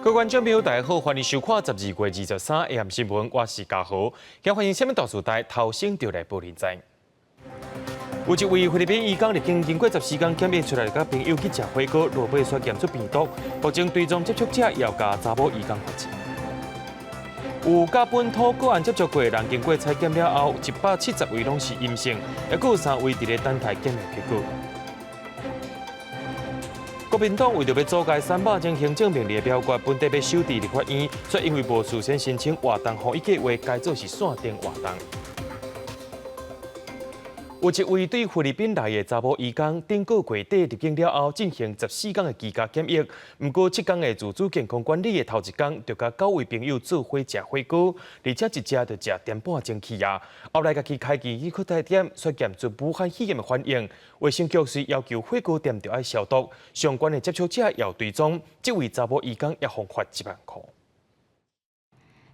各位觀眾朋友，大家好，歡迎收看12月23 AM 新聞，我是嘉豪。今歡迎啥物大事台頭先就來報您知。有一位菲律賓移工入境經過14天檢疫出來，佮朋友去食火鍋，落尾煞檢出病毒，目前追蹤接觸者要共查某移工罰錢。有佮本土個案接觸過的人，經過採檢了後，170位攏是陰性，猶閣有三位佇咧等待檢驗結果。國民黨為著欲阻礙300種行政命令的表決，本底欲收佇立法院，卻因為無事先申請活動防疫計劃，改做是線頂活動。有一位對菲律賓來的查某移工，頂個月底入境了後，進行14天的居家檢疫。毋過7天的自主健康管理的頭一工，就佮九位朋友做伙食火鍋，而且一食就食點半鐘去啊。後來家己開機去篩檢，煞檢出武漢肺炎的反應。衛生局是要求火鍋店著愛消毒，相關的接觸者要追蹤。這位查某移工也予罰1萬箍。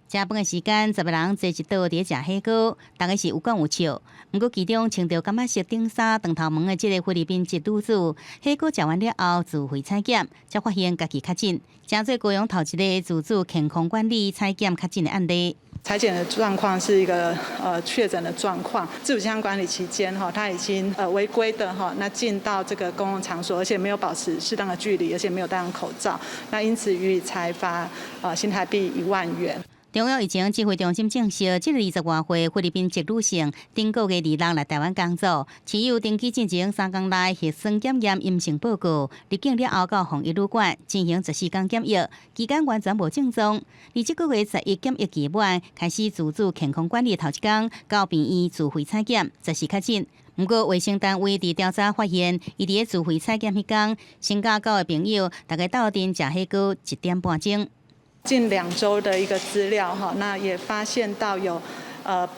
食飯的時間，10個人坐一桌佇咧食火鍋，逐家是有講有笑。毋過其中穿著柑仔色頂衫、長頭毛的這个菲律賓籍女子，火鍋食完了後自費採檢，才發現家己確診，成做高雄頭一个自主健康管理採檢確診的案例。採檢的狀況是一個確診的狀況。自主健康管理期間哈，他已經違規的哈，那進到這個公共場所，而且沒有保持適當的距離，而且沒有戴上口罩，那因此予以裁罰新台幣1萬元。中央疫情指揮中心證實，這个20外歲菲律賓籍女性，頂個月26來台灣工作，持有登機進前3工內核酸檢驗陰性報告，入境了後到防疫旅館進行14天檢疫，期間完全無症狀。而這個月11檢疫期滿，開始自主健康管理頭一工，到病院自費採檢，則是確診。毋過衛生單位佇調查發現，伊佇咧自費採檢彼工，先佮九个朋友逐家鬥陣食火鍋1點半鐘。近2週的一個資料哈，那也發現到有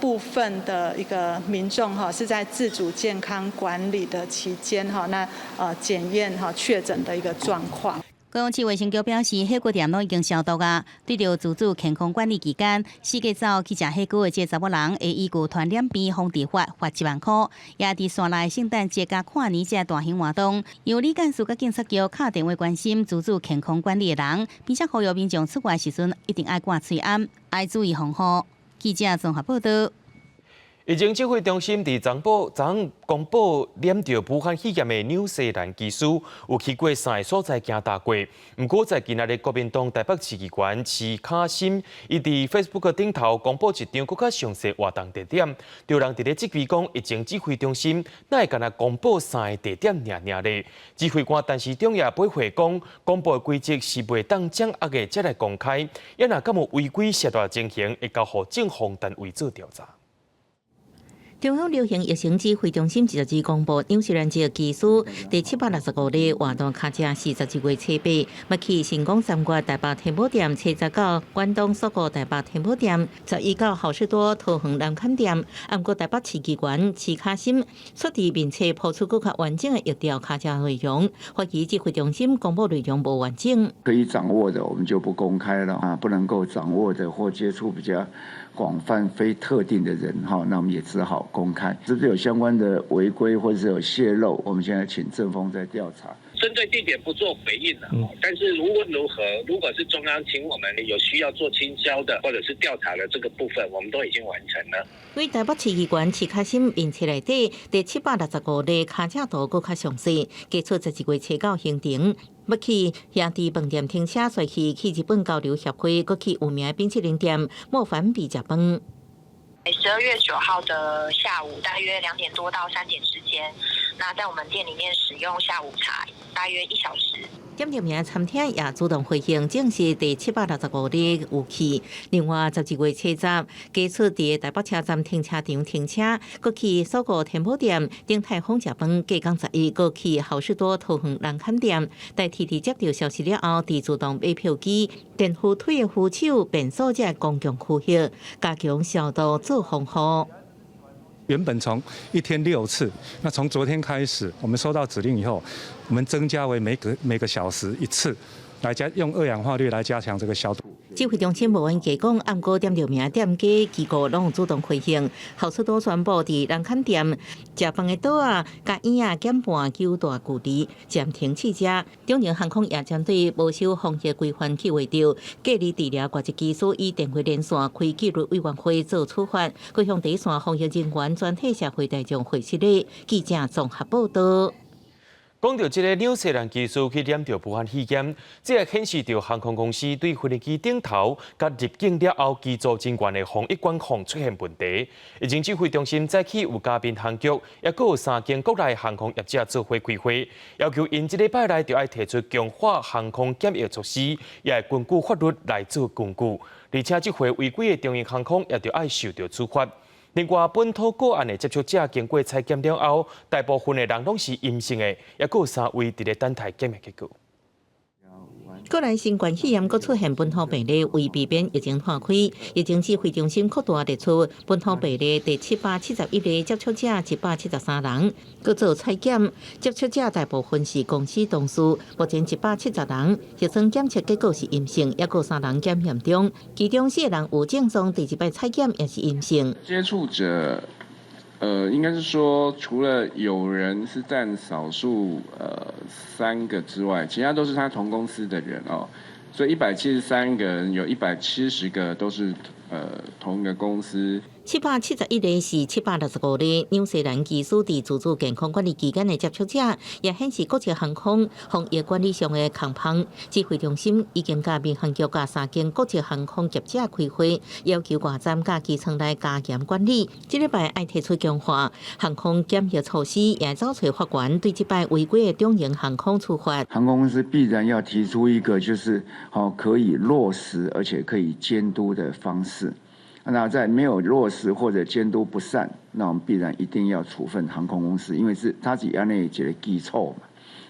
部分的一個民眾哈是在自主健康管理的期間哈，那檢驗哈確診的一個狀況。高雄市衛生局表示，火鍋店攏已經消毒啊。對著自主健康管理期間，四界走去食火鍋的這查某人，會依據傳染病防治法罰1萬箍。也佇紲來聖誕節佮跨年這大型活動，由李幹事佮警察局敲電話關心自主健康管理的人，並且呼籲民眾出外時陣一定愛掛喙罨，愛注意防護。記者綜合報道。疫情指揮中心佇昨晡昨昏公布染著武漢肺炎的紐西蘭機師，有去過三個所在行踏過。毋過在今仔日國民黨台北市議員徐巧芯，伊佇 Facebook 頂頭公布一張閣較詳細活動地點，著人佇咧質疑講，疫情指揮中心哪會干焦公布三个地點爾爾咧？指揮官陳時中也回回講，公布的規則是袂當掌握的，才來公開。抑若敢有違規洩露情形，會交予政風單位做調查。中央流行疫情指揮中心22公布，紐西蘭籍機師佇765里活動跤車是12月初8，欲去成功3月台北天母店，初10到關東鎖國台北天母店，11到好市多桃園南崁店。毋過台北市議員徐巧芯出佇面冊拋出閣較完整的疫調跤車內容，懷疑指揮中心公布內容無完整。可以掌握的，我們就不公開了啊；不能夠掌握的或接觸比較廣泛、非特定的人，哈，那我們也只好公開。是不是有相關的違規或者是有洩漏？我們現在請政風在調查。針對地點不做回應了，但是無論如何，如果是中央請我們有需要做清消的或者是調查的這個部分，我們都已經完成了。對台北市議員徐巧芯面冊內底，第765里跤車圖閣較詳細，提出12月初9行程。欲去兄弟飯店停車，隨去去日本交流協會，閣去有名冰淇淋店莫凡比食飯。 12月9號的下午，大約2點多到3點之間，那在我們店裡面使用下午茶，大約1小時。點著名餐廳也主動回應，證實佇765里有去。另外，12月初10，加出佇台北車站停車場停車，閣去鎖國天母店鼎泰豐食飯，隔工11，閣去好市多桃園南崁店。台鐵佇接到消息了後，佇自動買票機、電扶梯的扶手、便所這公共區域加強消毒做防護。原本從一天六次，那從昨天開始，我們收到指令以後，我們增加為每個小時一次，來加用二氧化氯來加強這個消毒。指揮中心無按計講，毋過點著名店家機構攏有主動回應。後續都宣布佇人崁店食飯的桌仔共椅仔減半九大距離，暫停試食。中榮航空也針對無守防疫規範去畫著隔離治療外籍機師以電話連線開紀律委員會做處罰，閣向第一線防疫人員全體社會大眾會失禮。記者綜合報道。講著這个紐西蘭機師去染著武漢肺炎，這個顯示著航空公司對飛機頂頭佮入境了後機組人員的防疫管控出現問題。疫情指揮中心早起有佮民航局，抑閣有三間國內航空業者做伙開會，要求𪜶這禮拜內就愛提出強化航空檢疫措施，也會根據法律來做根據。而且這回違規的長榮航空也著愛受著處罰。另外，本土個案的接觸者經過採檢了後，大部分的人攏是陰性的，抑閣有三位佇咧等待檢驗結果。國內新冠肺炎閣出現本土病例，為避免疫情拖開，疫情指揮中心擴大列出本土病例第771例接觸者173人，閣做採檢，接觸者大部分是公司同事，目前170人核酸檢測結果是陰性，抑閣三人檢驗中，其中四个人有症狀，第二擺採檢也是陰性。接觸者，應該是說，除了有人是佔少數，三個之外，其他都是他同公司的人哦。所以173個人，有170個都是同一個公司。771例是765例紐西蘭機師佇自主健康管理期間的接觸者，也顯示國際航空防疫管理上的空縫。指揮中心已經佮民航局佮三間國際航空業者開會，要求外站佮機艙內加嚴管理。這禮拜愛提出強化航空檢疫措施，也走揣法官對這擺違規的長榮航空處罰。航空公司必然要提出一個就是好可以落實而且可以監督的方式。那在沒有落實或者監督不善，那我們必然一定要處分航空公司，因為是他是按呢一個基礎嘛。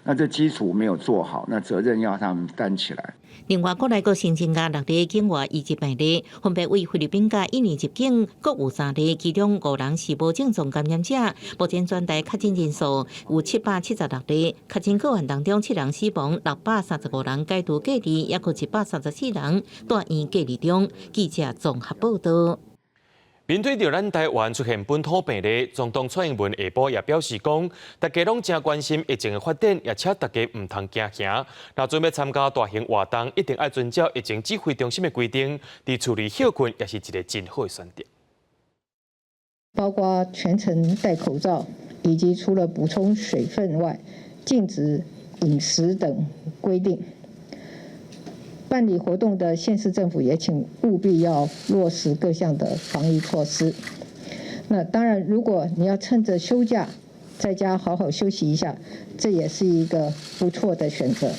那這基礎沒有做好，那責任要他們擔起來。另外，國內閣新增加六例境外移入病例，分別為菲律賓佮印尼入境各有三例，其中五人是無症狀感染者。目前全台確診人數有776例，確診個案當中七人死亡，635人解除隔離，抑閣134人住院隔離中。記者綜合報道。面對著咱台灣出現本土病例，總統蔡英文下晡也表示講，大家攏誠關心疫情的發展，也請大家毋通驚惶。若準備參加大型活動，一定愛遵照疫情指揮中心的規定，佇厝裡歇睏也是一個真好的選擇。包括全程戴口罩，以及除了補充水分外，禁止飲食等規定。辦理活動的縣市政府也請務必要落實各項的防疫措施。那當然，如果你要趁着休假在家好好休息一下，這也是一個不錯的選擇。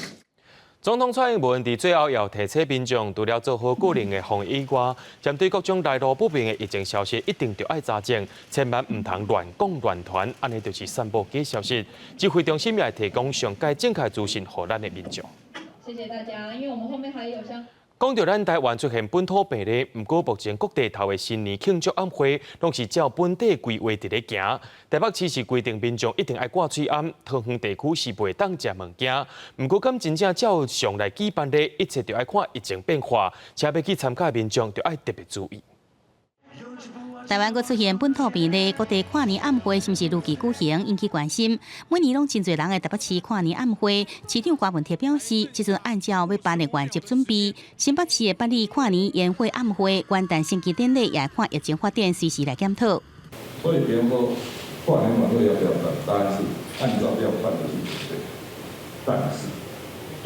總統蔡英文佇最後又提醒民眾，除了做好個人的防疫以外，針對各種來路不明的疫情消息，一定著愛查證，千萬毋通亂講亂傳，按呢就是散布假消息。指揮中心也會提供上蓋正確資訊予咱的民眾。謝謝大家，因為我們後面還有像。講著咱台灣出現本土病例，毋過目前各地頭的新年慶祝晚會，攏是照本地規劃佇咧行。台北市是規定民眾一定愛掛喙罨，桃園地區是袂當食物件。毋過敢真正照常來舉辦咧，一切就愛看疫情變化，請欲去參加的民眾就愛特別注意。台灣閣出現本土病例，各地跨年晚會是毋是如期舉行，引起關心。每年攏真濟人會台北市跨年晚會，市長柯文哲表示，這陣按照欲辦的原則準備。新北市會辦理跨年煙火晚會，元旦升旗典禮也看疫情發展，隨時來檢討。所以，比如說跨年晚會要不要辦？當然是按照要辦的去準備。但是，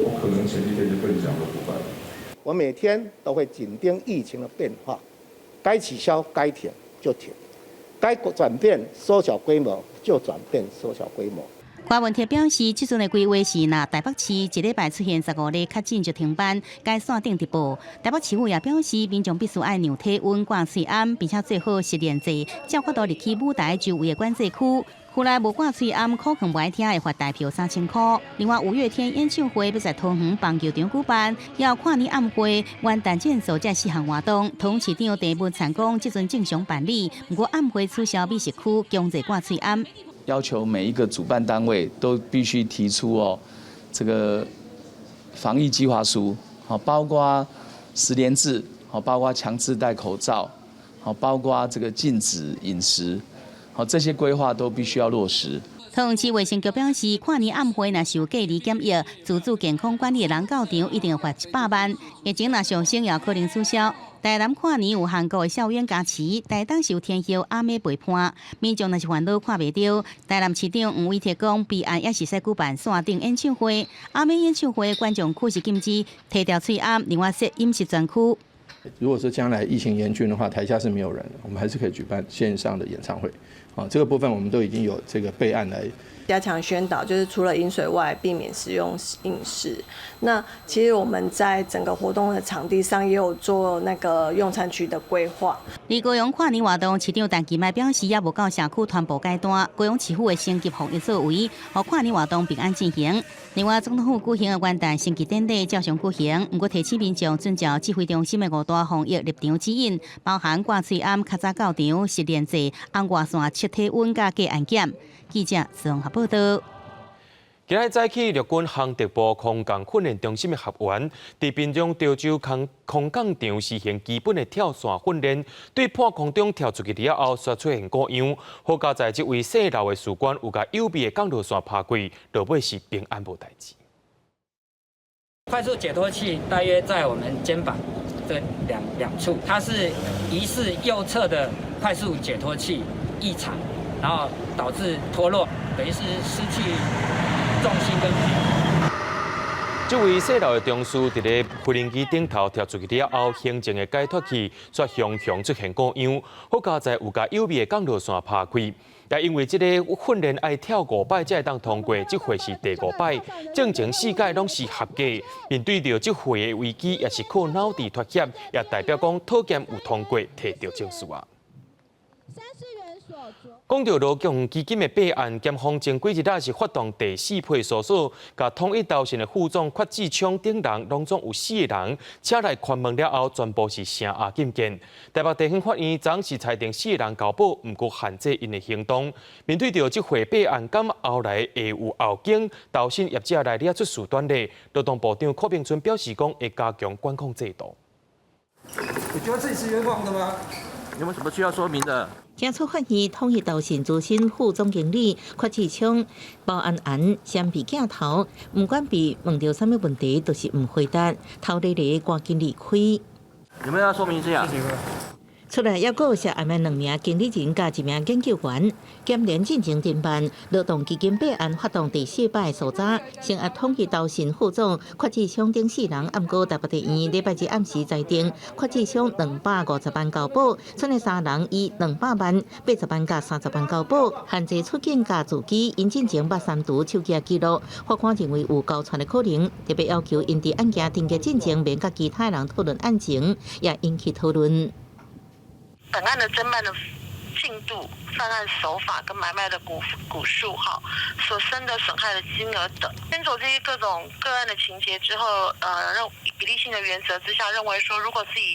我可能前一天就跟你講說不辦。我每天都會緊盯疫情的變化，該取消該停就停，該轉變縮小規模就轉變縮小規模。柯文哲表示，這陣的規劃是，若台北市一禮拜出現15例確診就停辦，改線頂直播。台北市府也表示，民眾必須愛量體溫、掛喙罨，並且做好實聯制，才有法度入去舞台周圍的管制區。區內無掛喙罨，可能無愛聽會罰代票3000箍。另外，五月天演唱會欲佇桃園棒球場舉辦，還有跨年晚會、元旦戰術這四項活動，桃園市長鄭文燦講，這陣正常辦理，毋過晚會取消美食區，強制掛喙罨。要求每一個主辦單位都必須提出哦，這個防疫計劃書，好，包括實聯制，好，包括強制戴口罩，好，包括這個禁止飲食，好，這些規劃都必須要落實。桃園市衛生局表示，跨年暗會若是有隔離檢疫、自主健康管理的人到場，一定會罰100萬。疫情若上升，也可能取消。台南跨年有韓國的校園加持，台東是有天后阿媽陪伴，民眾若是煩惱看袂著。台南市長黃偉哲講，備案也是會使舉辦線頂演唱會，阿媽演唱會觀眾區是禁止提牢喙罨，另外設飲食專區。如果說將來疫情嚴峻的話，台下是沒有人，我們還是可以舉辦線上的演唱會。啊，這個部分我們都已經有這個備案來加強宣導，就是除了飲水外，避免食用飲食。那其實我們在整個活動的場地上也有做那個用餐區的規劃。而高雄跨年活動，市長陳其邁表示，猶無到社區傳播階段，高雄市府會升級防疫作為，予跨年活動平安進行。另外，總統府舉行的元旦升旗典禮照常舉行，毋過提醒民眾遵照指揮中心的五大防疫立場指引，包含掛喙罨、較早到場、實聯制、紅外線測體溫佮過安檢。記者綜合報道。今日早起，陸軍航特部空降訓練中心的學員，佇屏東潮州空空降場實行基本的跳傘訓練，對破空中跳出去了後，煞出現故障。好佳哉這位姓劉的士官有共有備的降落傘拍開，落尾是平安無代誌。快速解脫器大約在我們肩膀這兩處，它是疑似右側的快速解脫器異常，然後導致脫落，等於是失去重心跟平衡。這位姓劉的中士佇咧飛行機頂頭跳出去了後，行前的解脫器煞雄雄出現故障，好佳哉有共有備的降落傘拍開。也因為這個訓練愛跳五擺才會當通過，這回是第五擺，進前四擺攏是合格。面對著這回的危機，也是靠腦袋脫險，也代表講體檢有通過，提著證書啊。講著勞動基金的弊案，檢方前幾日仔是發動第四批搜索，共統一投信的副總郝志聰等人，攏總有四个人，請來盤問了後，全部是聲押禁見。台北地方法院昨是裁定四个人交保，毋過限制𪜶的行動。面對著這回弊案，敢後來會有後間投信業者來掠出事端倪？勞動部長柯銘春表示講，會加強管控制度。你覺得自己是冤枉的嗎？有沒有什麼需要說明的？檢出發現統一投信資深副總經理郝志聰、保安員閃避鏡頭，毋管被問著啥物問題，都是毋回答，頭咧咧趕緊離開。有沒有要說明一下？出來猶閣有涉案的兩名經理人佮一名研究員，檢聯進前偵辦勞動基金弊案發動第四擺搜查，聲押統一投信副總郝志聰等四人，毋過台北地院禮拜日暗時裁定，郝志聰250萬交保，剩的三人以200萬、80萬佮30萬交保，限制出境佮住居，𪜶進前捌刪除手機記錄，法官認為有交串的可能，特別要求𪜶佇案件偵結進前，免佮其他人討論案情，也引起討論。本案的偵辦的進度、犯案手法跟買賣的股股數，哈，所生的損害的金額等，清楚這些各種個案的情節之後，認比例性的原則之下，認為說，如果是以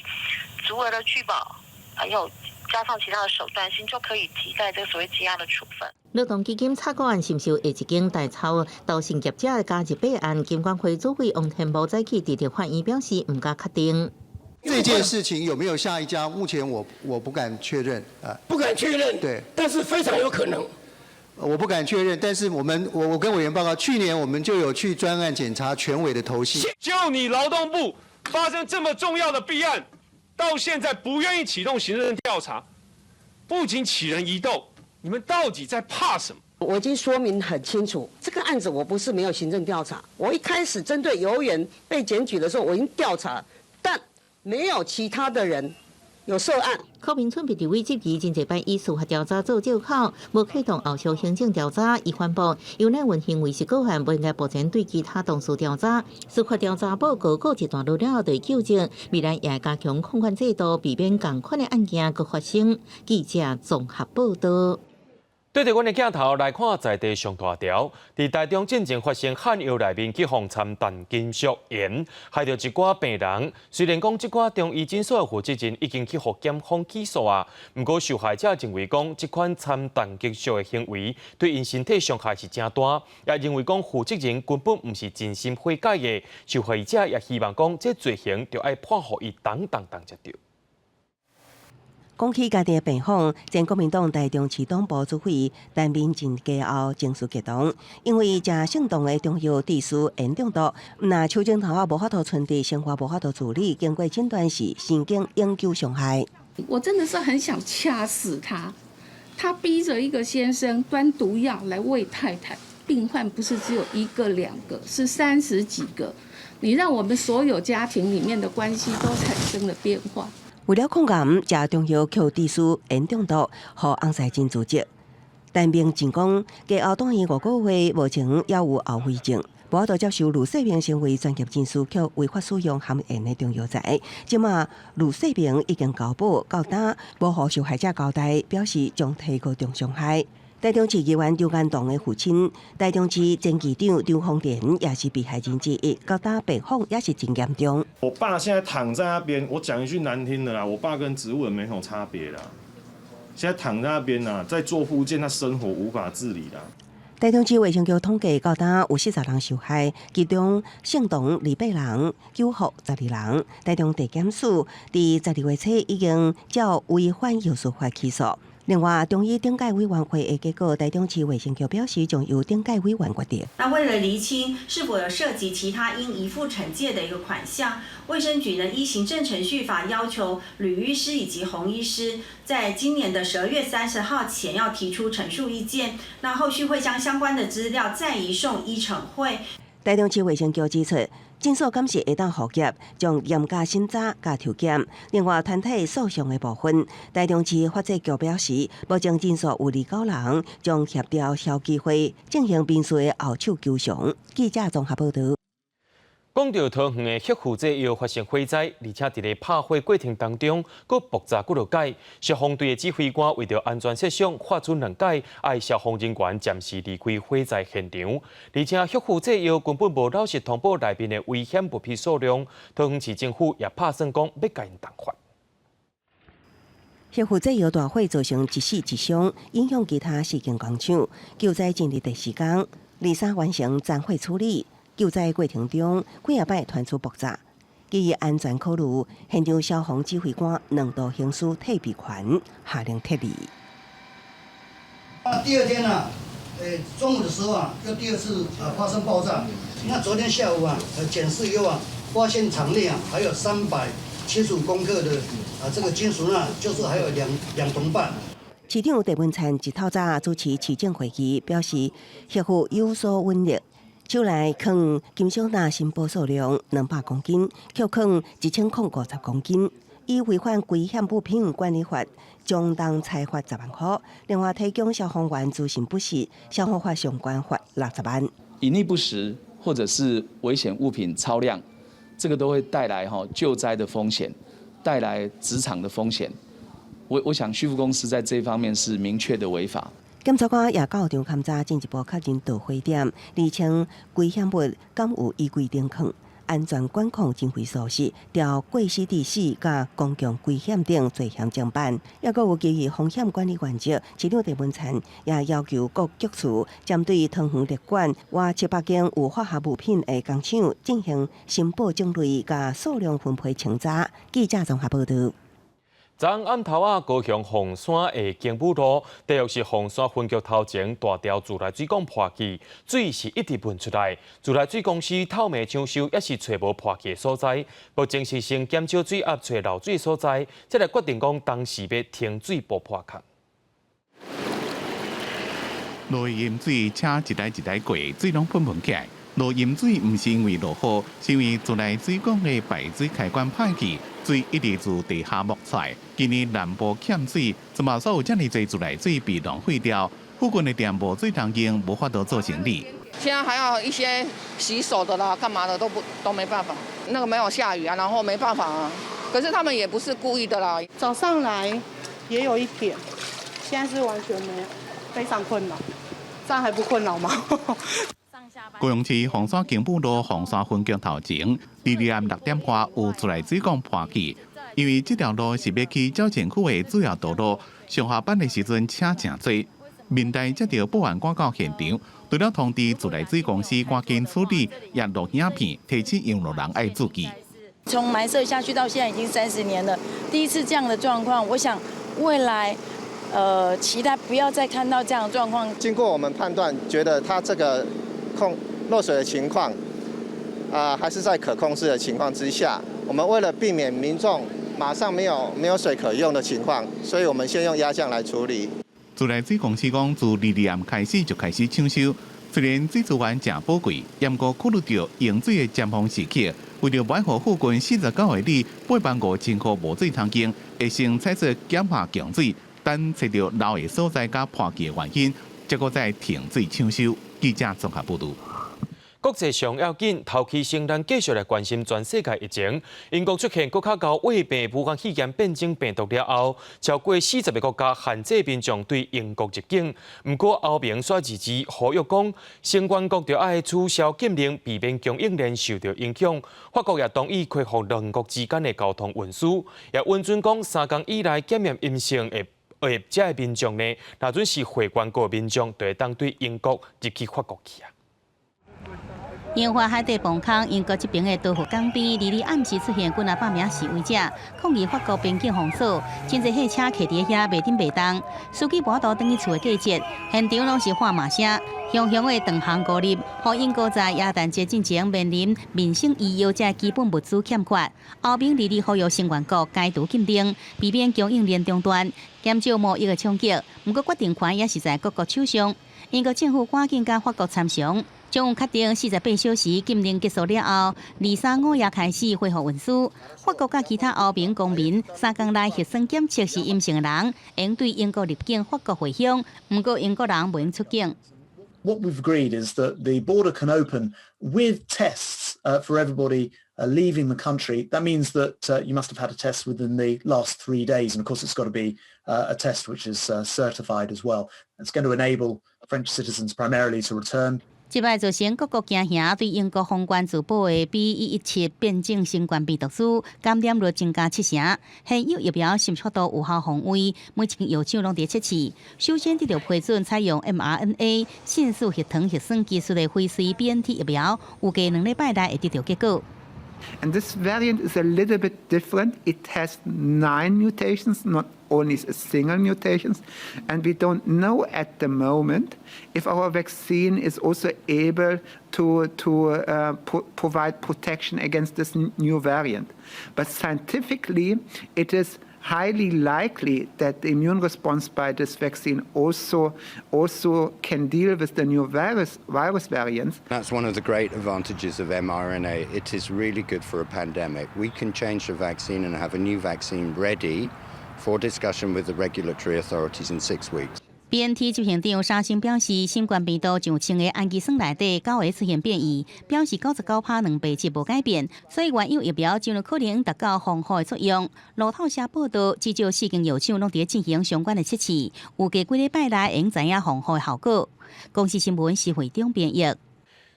足額的拒保，還有加上其他的手段性，就可以替代這個所謂羈押的處分。勞動基金炒股案是毋是有下一間代操投信業者加入弊案？金管會主委王天牧早起佇法院表示，毋敢確定。這件事情有沒有下一家？目前我不敢確認啊，不敢確認。對，但是非常有可能。我不敢確認，但是我們我跟委員報告，去年我們就有去專案檢查全委的投信。就你勞動部發生這麼重要的弊案，到現在不願意啟動行政調查，不僅啟人疑竇，你們到底在怕什麼？我已經說明很清楚，這個案子我不是沒有行政調查，我一開始針對游員被檢舉的時候，我已經調查，但沒有其他的人有涉案。柯銘春被立委質疑，真濟擺以司法調查做借口，無啟動後續行政調查。伊反駁，游乃文行為是個案，不應該目前對其他同事調查。司法調查報告告一段落了後，就糾正，未來也會加強控管制度，避免仝款的案件閣發生。記者綜合報道。對著阮的鏡頭來看，在地上大條，佇台中進前發生漢藥內面去予摻重金屬鹽，害著一寡病人。雖然講這寡中醫診所的負責人已經去予檢方起訴啊，毋過受害者認為講這款摻重金屬的行為對𪜶身體傷害是誠大，也認為講負責人根本毋是真心悔改的。受害者也希望講這罪行著愛判予伊重重重才對。講起家己的病況，前國民黨台中市黨部主委陳明進家後情緒激動，因為食性動的中藥致使鹽中毒，毋但手指頭仔無法度伸直，生活無法度自理，經過診斷是神經永久傷害。我真的是很想掐死他，他逼着一個先生端毒藥來餵太太，病患不是只有一個兩個，是三十幾個，你讓我們所有家庭裡面的關係都產生了變化。為了抗癌，食中藥卻致使鹽中毒，予翁婿真自責。陳明進講，家後住院5個月，目前猶有後遺症，無法度接受呂世明成為專業人士，卻違法使用含鹽的中藥材。這馬呂世明已經交保，到今無予受害者交代，表示將提告中傷害。台中市議員張安棟的父親，台中市前市長張宏田也是被害人之一，到今病況也是真嚴重。我爸現在躺在那邊，我講一句難聽的啦，我爸跟植物人沒什麼差別啦。現在躺在那邊啦，在做復健，他生活無法自理啦。台中市衛生局統計，到今有40人受害，其中性同28人，九福12人。台中地檢署佇12月初已經照違反藥事法起訴。另外，中醫頂改委員會的結果，台中市衛生局表示將由頂改委員決定。那為了釐清是否有涉及其他應移付懲戒的一個款項，衛生局呢依行政程序法要求呂醫師以及洪醫師在今年的12月30號前要提出陳述意見。那後續會將相關的資料再移送醫懲會。台中市衛生局指出，診所敢是會當復業，將嚴加審查佮抽檢。另外，團體訴訟的部分，台中市法制局表示，目前診所有29人，將協調消基會進行民事的後手求償。記者綜合報導。講到桃園的核附製藥發生火災，而且佇咧拍火過程當中，閣爆炸幾落擺。消防隊的指揮官為著安全設想，發出兩擺，愛消防人員暫時離開火災現場。而且核附製藥根本無老實通報內面的危險物品數量，桃園市政府也拍算講欲共𪜶重罰。核附製藥大火造成一死一傷，影響其他四間工廠。救災進入第四工，23完成殘火處理。救災過程中，幾仔擺傳出爆炸。基於安全考慮，現場消防指揮官兩度行使退避權，下令撤離。那第二天呢，中午的時候啊，又第二次啊發生爆炸。那昨天下午啊，檢視以後啊，發現廠內啊還有375公克的啊這個金屬鈉，就是還有2桶半。市長鄭文燦一透早主持市政會議，表示核附有所穩定。手內囥金屬鈉申報數量200公斤，卻囥1050公斤，以違反危險物品管理法，將當裁罰10萬塊。另外，提供消防員資訊不實，消防法相關罰60萬。隱匿不實或者是危險物品超量，這個都會帶來救災的風險，帶來職場的風險。我想旭富公司在這方面是明確的違法。檢察官也到場勘查，進一步確認導火點，釐清危險物敢有依規定囥，安全管控經費疏失，調過失致死佮公共危險等罪嫌偵辦。抑閣有基於風險管理原則，市長鄭文燦也要求各局處針對桃園列管外700間有化學物品的工廠進行申報種類佮數量分配清查。記者綜合報導。昨暗頭仔，高雄鳳山的經武路，大約是鳳山分局頭前大條自來水管破去，水是一直噴出來。自來水公司透明搶修，也是揣無破去的所在。目前是先減少水壓，揣漏水所在，才來決定講當時欲停水補破空。落雨淹水，車一台一台過，水攏噴噴起來。落淹水毋是因為落雨，是因為自來水管的排水開關歹去，水一直自地下冒出來。今年南部欠水，怎麼所有遮爾濟自來水被浪費掉？附近的店無水通用，無法度做生意。現在還要一些洗手的啦，幹嘛的都不都沒辦法。那個沒有下雨啊，然後沒辦法啊。可是他們也不是故意的啦。早上來也有一點，現在是完全沒有。非常困擾，這樣還不困擾嗎？高雄市鳳山景武路鳳山分局頭前，二二暗6點外有自來水管破去，因為這條路是欲去鳥情區的主要道路，上下班的時陣車誠濟。民代接著報案趕到現場，除了通知自來水公司趕緊處理，也錄影片提醒用路人愛注意。從埋設下去到現在已經30年了，第一次這樣的狀況，我想未來，期待不要再看到這樣的狀況。經過我們判斷，覺得它這個控漏水的情況，啊，還是在可控制的情況之下，我們為了避免民眾馬上沒有水可用的情況，所以我們先用壓降來處理。自來水公司講，自二二暗開始就開始搶修，雖然水資源誠寶貴，毋過考慮著用水的尖峰時刻，為著欲予附近49里8萬5千戶無水通用，會先採取減壓供水，等揣著漏的所在佮破去的原因，才閣再停水搶修。記者綜合報導。國際上要緊，頭期先咱繼續來關心全世界疫情。英國出現閣較高患病武漢肺炎變種病毒了後，超過40個國家限制民眾對英國入境。毋過歐盟煞自治呼籲講，成員國著愛取消禁令，避免供應鏈受著影響。法國也同意恢復兩國之間的交通運輸，也允准講3工以內檢驗陰性的這个民眾呢，若準是會員國民眾，就會當對英國入去法國去啊。英法海底磅空，英國這邊的多佛港邊，二二暗時出現幾若百名示威者，抗議法國邊境封鎖，真濟貨車徛佇遐袂振袂動，司機無法度轉去厝的過節，現場攏是喊罵聲，雄雄的斷航孤立，予英國在耶誕節進前面臨民生醫藥這基本物資欠缺。歐盟二二呼籲成員國解除禁令，避免供應鏈中斷，減少貿易的衝擊。毋過決定權也是在各國手上。英國政府趕緊佮法國參詳。將確定48小時禁令結束了後，二三五夜開始恢復運輸。法國佮其他歐盟公民3工內核酸檢測是陰性的人，會對英國入境法國回鄉。毋過英國人袂用出境。 What we've agreed is that the border can open with tests for everybody leaving the country. That means that you must have had a test within the last 3 days, and of course it's got to be a test which is certified as well. It's going to enable French citizens primarily to return. 這擺造成各國驚嚇，對英國封關自保的 BA.1.17變種新冠病毒株感染率增加七成。現有疫苗是毋是有效防衛？每一間藥廠攏佇測試。首先得著批准採用 mRNA 信使核糖核酸技術的輝瑞 BNT 疫苗，預計2禮拜內會得著結果。 And this variant is a little bit different. It has nine mutations, not only a single mutations. And we don't know at the moment if our vaccine is also able to provide protection against this new variant. But scientifically, it is highly likely that the immune response by this vaccine also can deal with the new virus variants. That's one of the great advantages of mRNA. It is really good for a pandemic. We can change the vaccine and have a new vaccine ready for discussion with the regulatory authorities in 6 weeks. BNT 執行長沙生表示，新冠病毒上千個氨基酸內底九個出現變異，表示99%蛋白質無改變，所以原有疫苗就有可能達到防護的作用。路透社報道，至少四間藥廠攏佇進行相關的測試，預計幾禮拜內會知影防護的效果。公視新聞施惠中編譯。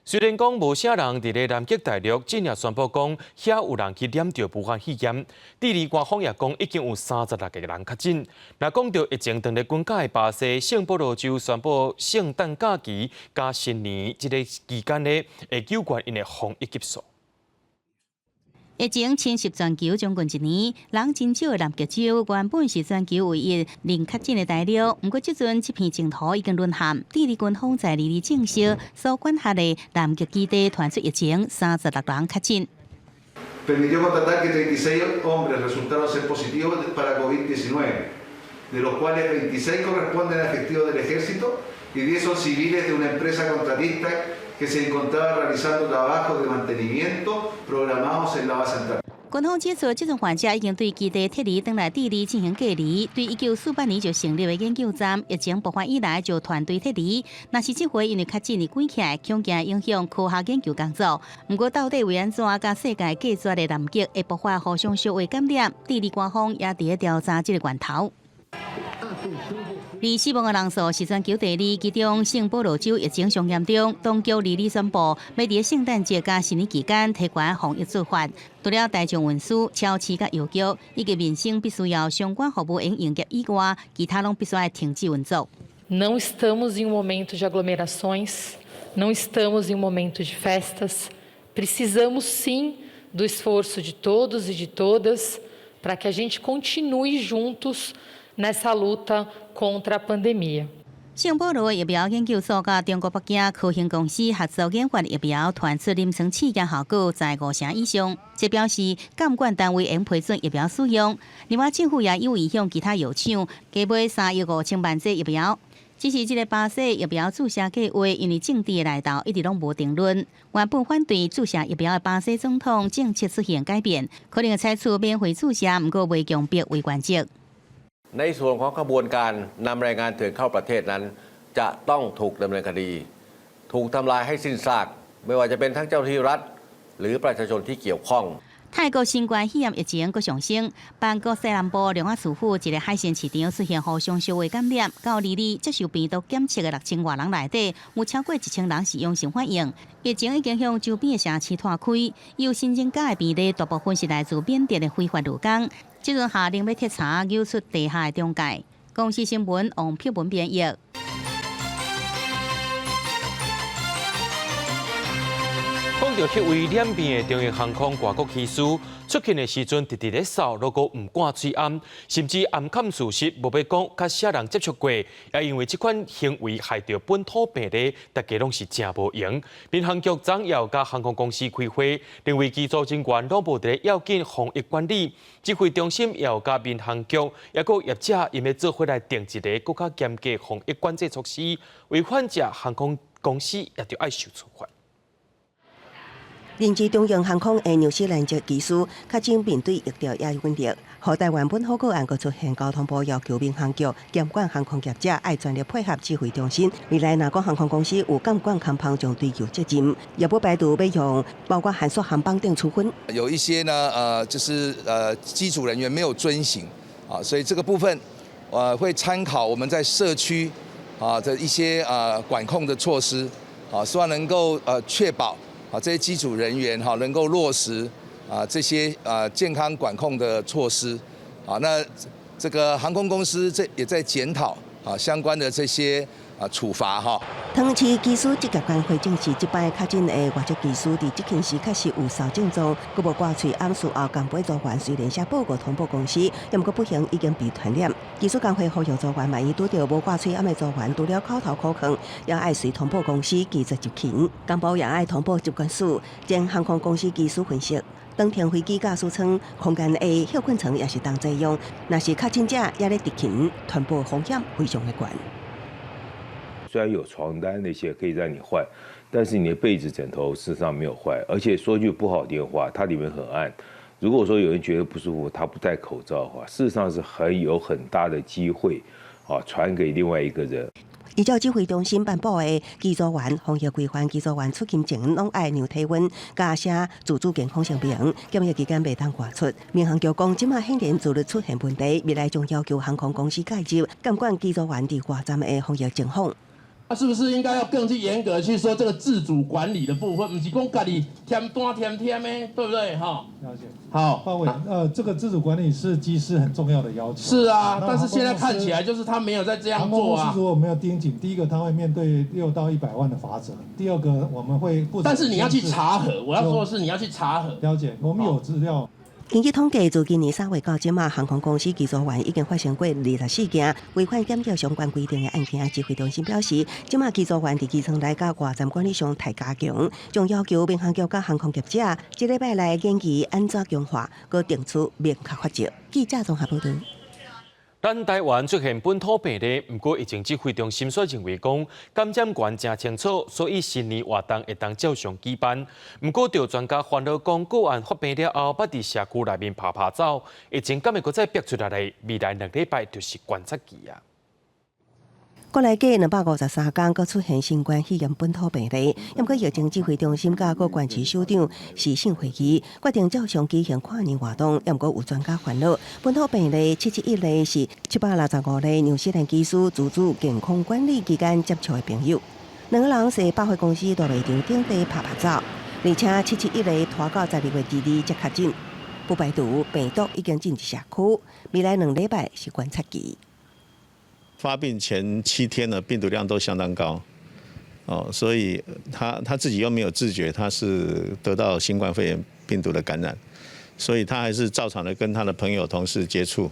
雖然講無啥人佇咧南極大陸，這也宣布講遐有人去染著武漢肺炎。智利官方也講已經有36個人確診。若講著疫情當咧滾價的巴西聖保羅州宣布聖誕假期佮新年這个期間咧，會糾懸𪜶的防疫級數。疫情侵襲全球將近一年，人真少的南極洲原本是全球唯一零確診的大陸，毋過這陣這片淨土已經淪陷。智利軍方在二二證實所管轄的南極基地傳出疫情，36人確診。 Permitió constatar que 36 hombres resultaron ser positivos para COVID-19, de los cuales 26 corresponden a efectivos del ejército y 10 son civiles de una empresa contratista que se encontraba realizando trabajos de mantenimiento programados en la base antártica. 軍方指出，這陣患者已經對基地撤離，轉來智利進行隔離。對1948年就成立的研究站，疫情爆發以來就團隊撤離。若是這回因為確診而關起來，恐驚影響科學研究工作。毋過到底為按怎佮世界隔絕的南極會爆發互相相會感染？智利官方也佇咧調查這个源頭。而死亡的人數是全球第二，其中聖保羅州疫情上嚴重，當局二日宣布，欲佇聖誕節佮新年期間提懸防疫做法，除了大眾運輸、超市佮郵局以及民生必須要相關服務會營業以外，其他攏必須愛停止運作。 Não estamos em um momento de aglomerações, não estamos em um momento de festas. Precisamos sim do esforço de todos e de todas para que a gente continue juntos nessa luta contra a pandemia. 聖保羅疫苗研究所佮中國北京科興公司合作研發疫苗，傳出臨床試驗效果在五成以上，這表示監管單位會批准疫苗使用。另外，政府也有意向其他藥廠加買3億5千萬劑疫苗。只是這个巴西疫苗注射計劃，因為政治的來頭一直攏無定論。原本反對注射疫苗的巴西總統政策出現改變，可能會採取免費注射，毋過袂強迫為原則。 ในส่วนของขบวนการนำแรงงานเถื่อนเข้าประเทศนั้น จะต้องถูกดำเนินคดี ถูกทำลายให้สิ้นซาก ไม่ว่าจะเป็นทั้งเจ้าหน้าที่รัฐ หรือประชาชนที่เกี่ยวข้อง 泰國新冠肺炎疫情閣上升，曼谷西南部龍阿市府一个海鮮市場出現互相相會感染，到二日接受病毒檢測的6000外人內底，有超過1000人是陽性反應。疫情已經向周邊的城市拖開，有新增加的病例大部分是來自緬甸的非法勞工。這陣下令欲徹查扭出地下的中介。公視新聞王碧文編譯。講著彼位染病的長榮航空外國機師出勤的時陣，直直咧嗽，如果毋掛喙罨，甚至掩崁事實，無欲講佮啥人接觸過，也因為這款行為害著本土病例，大家攏是誠無閒。民航局昨也有佮航空公司開會，認為機組人員攏無佇咧要緊防疫管理，指揮中心也有佮民航局，抑閣業者𪜶欲做伙來訂一个閣較嚴格防疫管制措施，違反者航空公司也著愛受處罰。任職長榮航空的紐西蘭籍機師，確診面對疫調也有問題。予台灣本土個案閣出現，交通部要求民航局監管航空業者愛全力配合指揮中心。未來若講航空公司有監管空縫，將追究責任，也不排除欲用包括限縮航班等處分。有一些呢，就是機組人員沒有遵行啊，所以這個部分，會參考我們在社區啊的一些管控的措施，啊，希望能夠確保。啊，這些機組人員哈能夠落實啊這些啊健康管控的措施，啊，那這個航空公司這也在檢討啊相關的這些啊處罰哈。唐市機師職業工會證實，這擺確診的外籍機師佇執勤時確實有嗽症狀，閣無掛喙罨事後，共飛組員雖然寫報告通報公司，毋過不幸已經被傳染。機師工會呼籲組員，萬一拄著無掛喙罨的組員，除了口頭苦勸，也愛隨通報公司拒絕執勤。工部也愛通報疾管署，將航空公司機師分析。當停飛機駕駛艙空間的歇睏床也是當作用，若是確診者也咧執勤，傳播風險非常的懸。雖然有床單那些可以讓你換，但是你的被子、枕頭事實上沒有換。而且說句不好聽的話，它裡面很暗。如果說有人覺得不舒服，他不戴口罩的話，事實上是很有很大的機會啊傳給另外一個人。依照指揮中心頒布的機組員防疫規範，機組員出勤前攏愛量體溫，佮寫自主健康聲明，檢疫期間袂當外出。民航局講，這馬顯然自律出現問題，未來將要求航空公司介入監管機組員佇外站的防疫情況。那是不是應該要更去嚴格去說這個自主管理的部分？毋是講家己添單添添的，對不對？哈，了解。好，包委，這個自主管理是機師很重要的要求。是啊，但是現在看起來就是他沒有在這樣做啊。航空公司如果沒有盯緊，第一個他會面對6到100萬的罰則，第二個我們會不。但是你要去查核，我要說的是你要去查核。了解，我們有資料。根據統計，自今年3月到這馬，航空公司機組員已經發生過24件違反檢疫相關規定的案件。指揮中心表示，這馬機組員佇機艙內佮外站管理上太加強，將要求民航局佮航空業者，這禮拜來研究按怎強化，閣定出明確罰則。記者綜合報導。咱台灣出現本土病例，毋過疫情指揮中心所認為講，感染源誠清楚，所以新年活動會當照常舉辦。毋過，著專家煩惱講，個案發病了後，捌佇社區內面趴趴走，疫情敢會閣再逼出來咧？未來2禮拜就是觀察期啊。國內過253工，閣出現新冠肺炎本土病例。毋過疫情指揮中心佮各縣市首長視訊會議，決定照常舉行跨年活動。毋過有專家煩惱，本土病例771例是765例紐西蘭機師自主健康管理期間接觸的朋友。兩个人踅百貨公司大賣場頂底拍拍照，而且771例拖到12月22才確診，不排除病毒已經進入社區。未來2禮拜是觀察期。發病前7天呢，病毒量都相當高，哦，所以他自己又沒有自覺，他是得到新冠肺炎病毒的感染，所以他還是照常的跟他的朋友同事接觸，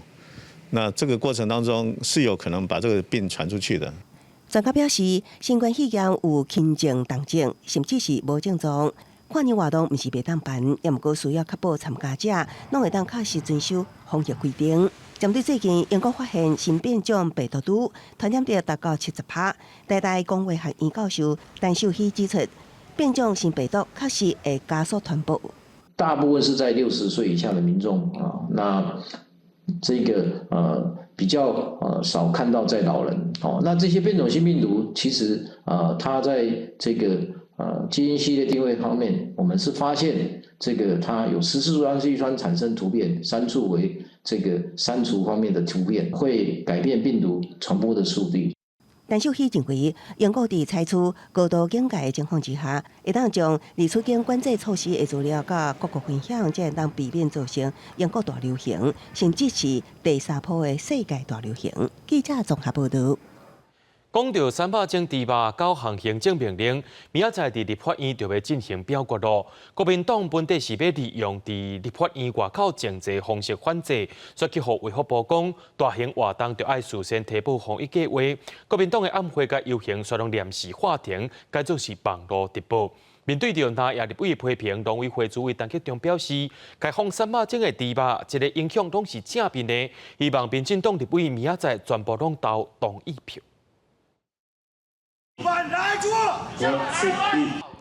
那這個過程當中是有可能把這個病傳出去的。專家表示，新冠肺炎有輕症、重症，甚至是無症狀。跨年活動毋是袂當辦，也毋過需要確保參加者攏會當確實遵守防疫規定。針對最近英國發現新變種病毒株，傳染力達到70%，台大公衛學院教授陳秀熙指出，變種新病毒確實會加速傳播。大部分是在60歲以下的民眾啊，那這個比較少看到在老人哦。那這些變種新病毒其實啊，它在這個基因序列定位方面，我們是發現這個它有14處氨基酸產生突變，3處為這個刪除方面的突變，會改變病毒傳播的速率。陳秀熙認為，英國佇採取高度警戒的情況之下，會當將入出境管制措施的資料佮各國分享，才會當避免造成英國大流行，甚至是第三波的世界大流行。記者綜合報導。講著300種豬肉九項行政命令，明仔載佇立法院就欲進行表決囉。國民黨本底是欲利用佇立法院外口靜坐方式反制，煞去予衛福部講大型活動著愛事先提報防疫計畫。國民黨的暗會佮遊行煞攏臨時喊停，改做是網路直播。面對著藍營立委批評，農委會主委陳吉仲表示，開放300種的豬肉，這个影響攏是正面的，希望民進黨立委明仔載全部攏投同意票。反萊豬。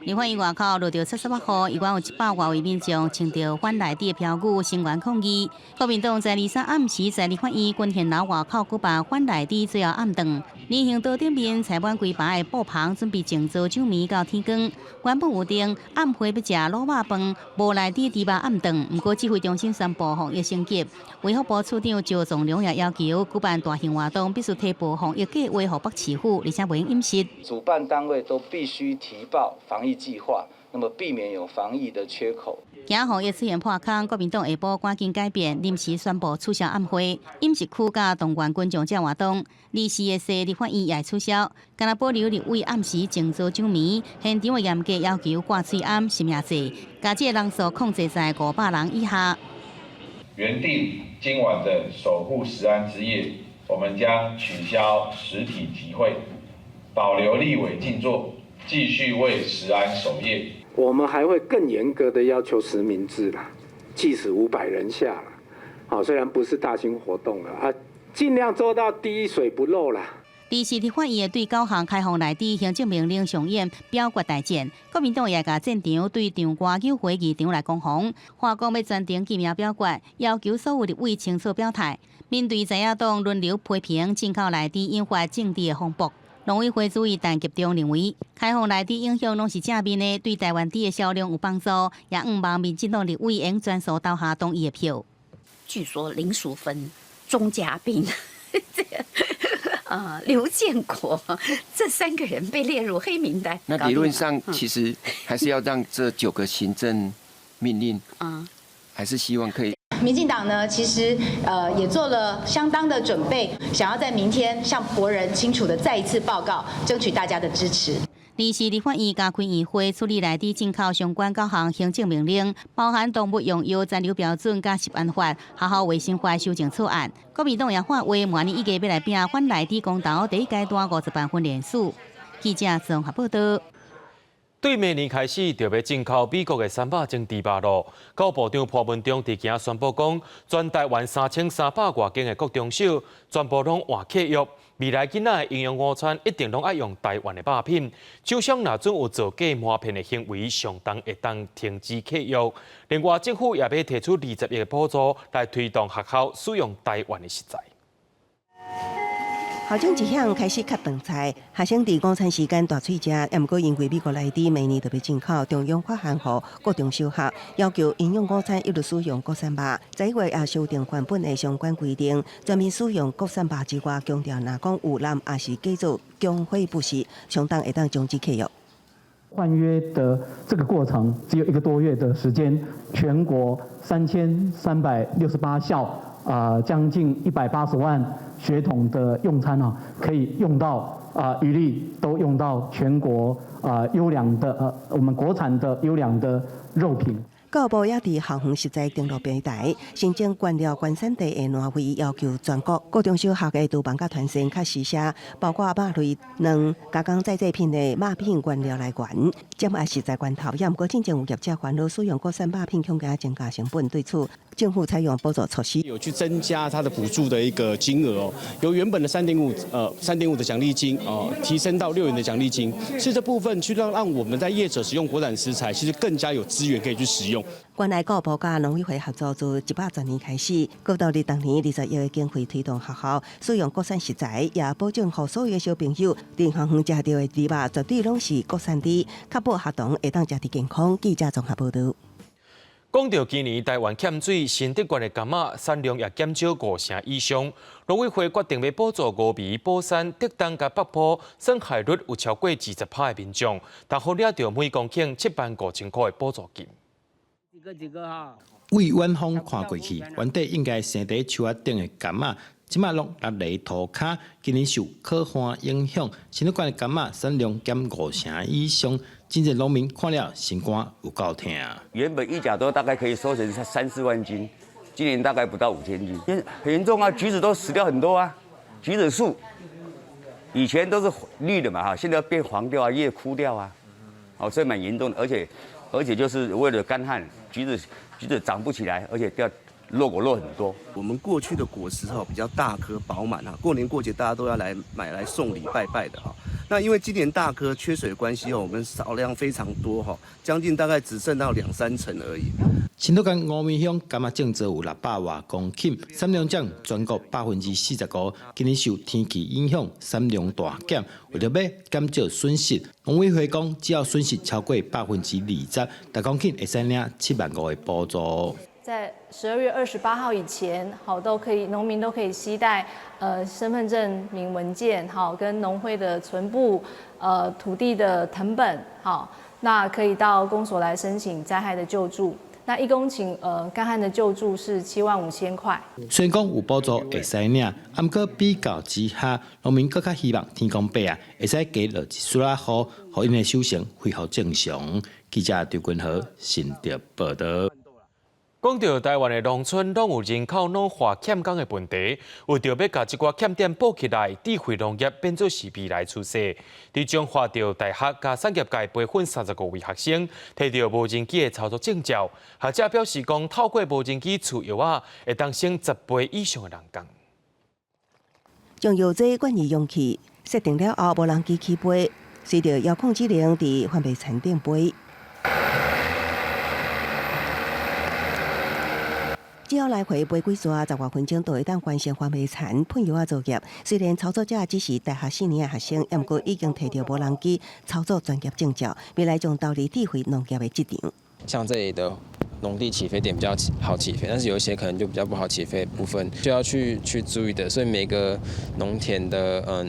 立法院外口落著七十八雨，依然有100外位民眾穿著反萊豬的標語聲援抗議。國民黨在23暗時在立法院軍訓樓外口舉辦反萊豬最後暗頓，人行道頂面踩滿規排的布棚，準備靜坐守暝到天光。原本有定暗會欲食滷肉飯，無萊豬豬肉暗頓。毋過指揮中心宣布防疫升級，衛福部次長趙松龍也要求舉辦大型活動必須提報防疫計畫予北市府，而且袂用飲食。主辦單位都必須提報防疫計劃，那麼避免有防疫的缺口。驚防疫出現破空，國民黨下晡趕緊改變，臨時宣布取消暗會、飲食區佮動員群眾這活動。24个市立法院也取消，干焦保留立委暗時靜坐守暝，現場會嚴格要求掛喙罨、實名制，共這个人數控制在500人以下。原定今晚的守護食安之夜，我們將取消實體集會，保留立委靜坐，繼續為食安守夜。我們還會更嚴格的要求實名制啦，即使500人下啦，好，雖然不是大型活動了啊，盡量做到滴水不漏啦。二是立法院對九項開放萊豬行政命令上演表決大戰，國民黨也共戰場對場外友會議場來攻防，話講欲全程記名表決，要求所有立委清楚表態。面對在野黨輪流批評進口萊豬引發政治的風波。農委會主委陳吉仲認為，開放萊豬影響攏是正面的，對台灣豬的銷量有幫助，也向望民進黨立委應全數投下同意的票。據說林淑芬、鍾嘉賓、這個劉建國這三個人被列入黑名單。那理論上其實還是要讓這九個行政命令，還是希望可以。民進黨呢，其實也做了相當的準備，想要在明天向國人清楚的再一次報告，爭取大家的支持。臨時立法院加開院會處理萊豬進口相關九項行政命令，包含動物用藥殘留標準佮食安法、學校衛生法修正草案。國民黨也喊話，明年一月欲來拼反萊豬公投第一階段50萬份聯署。記者綜合報道。對明年開始就欲進口美國的300種豬肉囉。教育部長潘文忠佇今宣布講，全台灣3300外間的國中小全部攏換契約，未來囡仔的營養午餐一定攏愛用台灣的肉品。廠商若準有造假瞞騙的行為，上重會當停止契約。另外，政府也欲提出20億的補助來推動學校使用台灣的食材。校長一向開始較飯菜，學生佇午餐時間大喙食，也毋過因為美國來佇明年就欲進口，中央發函予各中小學，要求營養午餐一律使用國產肉。11月也修訂還本的相關規定，全面使用國產肉之外，強調若講有濫抑是假做供貨不實，相當會當終止契約。換約的這個過程只有一個多月的時間，全國3368校，將近180萬學童的用餐啊，可以用到啊，餘力都用到全國啊優良的我們國產的優良的肉品。教育部也佇校園食材登錄平台申請原料原產地的欄位，要求全國各中小學的廚房佮團膳較實施，包括肉類、卵、加工再製品的肉品原料來源，減壓食材源頭。也毋過進前有業者煩惱使用國產肉品恐驚增加成本，對此政府採用補助措施，有去增加它的補助的一個金額哦，由原本的3.5的獎勵金哦，提升到6元的獎勵金，是這部分去讓我們在業者使用國產食材，其實更加有資源可以去使用。原來教育部佮農委會合作，自110年開始，閣到逐年20億的經費推動學校使用國產食材，也保證予所有的小朋友佇校園食著的豬肉絕對攏是國產豬，確保學童會當食得健康。記者綜合報導。講到今年台灣欠水，新竹縣的柑仔產量也減少五成以上。農委會決定欲補助五味、寶山、竹東佮北埔，損害率有超過20%的民眾，逐戶領著每公頃7萬5千塊的補助金。為遠方看過去，原底應該生佇樹仔頂的柑仔，這馬攏落佇塗跤。今年受洘旱影響，新竹縣的柑仔產量減五成以上，真濟農民看了心肝有夠疼。原本一甲多大概可以收成三四萬斤，今年大概不到5000斤，很嚴重啊！橘子都死掉很多啊，橘子樹以前都是綠的嘛哈，現在變黃掉啊，葉枯掉啊，哦，這蠻嚴重的，而且就是為了乾旱，橘子長不起來，而且掉落果落很多。我們過去的果實哈比較大顆飽滿啊，過年過節大家都要來買來送禮拜拜的哈。那因為今年大顆缺水關係哦，我們少量非常多哈，將近大概只剩到兩三成而已。新竹縣五味鄉柑仔種植有600外公頃，產量佔全國45%。今年受天氣影響，產量大減。為著欲減少損失，農委會講，只要損失超過20%，逐公頃會使領7萬5的補助。在12月28號以前，好都可以，農民都可以攜帶身份證明文件，好跟農會的存簿，土地的謄本，好，那可以到公所來申請災害的救助。那1公頃乾旱的救助是7萬5千塊。雖然講有補助會使領，毋過比較之下，農民閣較希望天公伯啊會使加落一絲仔雨，予𪜶的收成恢復正常。記者張君和新竹報導。講到台灣的農村，攏有人口老化欠工的問題，為著欲共這寡欠點補起來，智慧農業變做是未來趨勢。佇彰化著大學佮產業界培訓35位學生，提著無人機的操作證照。學者表示講，透過無人機除藥仔，會當省10倍以上的人工。將藥劑灌入容器，設定了後，無人機起飛，隨著遙控指令佇販賣田頂飛。只要來回飛幾逝，10外分鐘就會當完成販賣田噴藥仔作業。雖然操作者只是大學四年的學生，毋過已經提著無人機操作專業證照，未來將投入智慧農業的市場。像這裡的農地起飛點比較好起飛，但是有一些可能就比較不好起飛部分，就要去注意的。所以每個農田的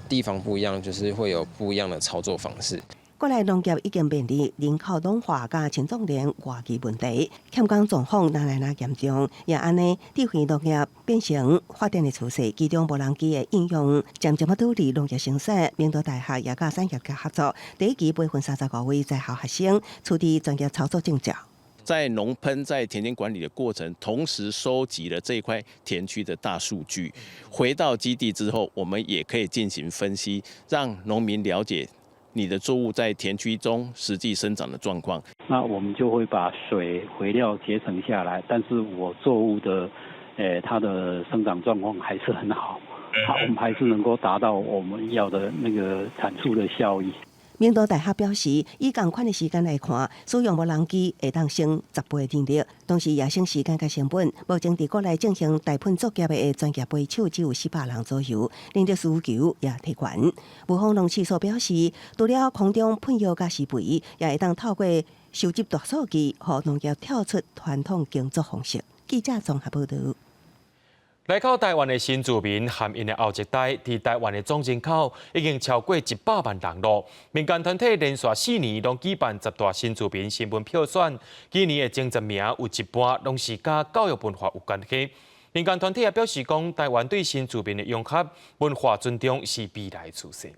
地方不一樣，就是會有不一樣的操作方式。國內農業已經面臨人口老化佮青壯年外移問題，欠工狀況愈來愈嚴重，也按呢，智慧農業變成發展的趨勢。其中無人機的應用，漸漸仔導致農業生產。明道大學也佮產業界合作，第一期培訓35位在校學生，取得專業操作證照。在農噴在田間管理的過程，同時收集了這塊田區的大數據，回到基地之後，我們也可以進行分析，讓農民了解你的作物在田區中實際生長的狀況。那我們就會把水肥料節省下來，但是我作物的，它的生長狀況還是很好，好，我們還是能夠達到我們要的那個產出的效益。明道大學表示，以仝款的時間來看，使用無人機會當省10倍人力，同時也省時間佮成本。目前佇國內進行大噴作業的專業飛手只有400人左右，人力需求也提懸。霧峰農試所表示，除了空中噴藥佮施肥，也會當透過收集大數據，予農業跳出傳統耕作方式。記者綜合報導。來到台灣的新住民和𪜶的後一代，佇台灣的總人口已經超過100萬人囉。民間團體連續4年攏舉辦十大新住民新聞票選，今年的前10名有一半攏是佮教育文化有關係。民間團體也表示講，台灣對新住民的融合、文化尊重是未來趨勢。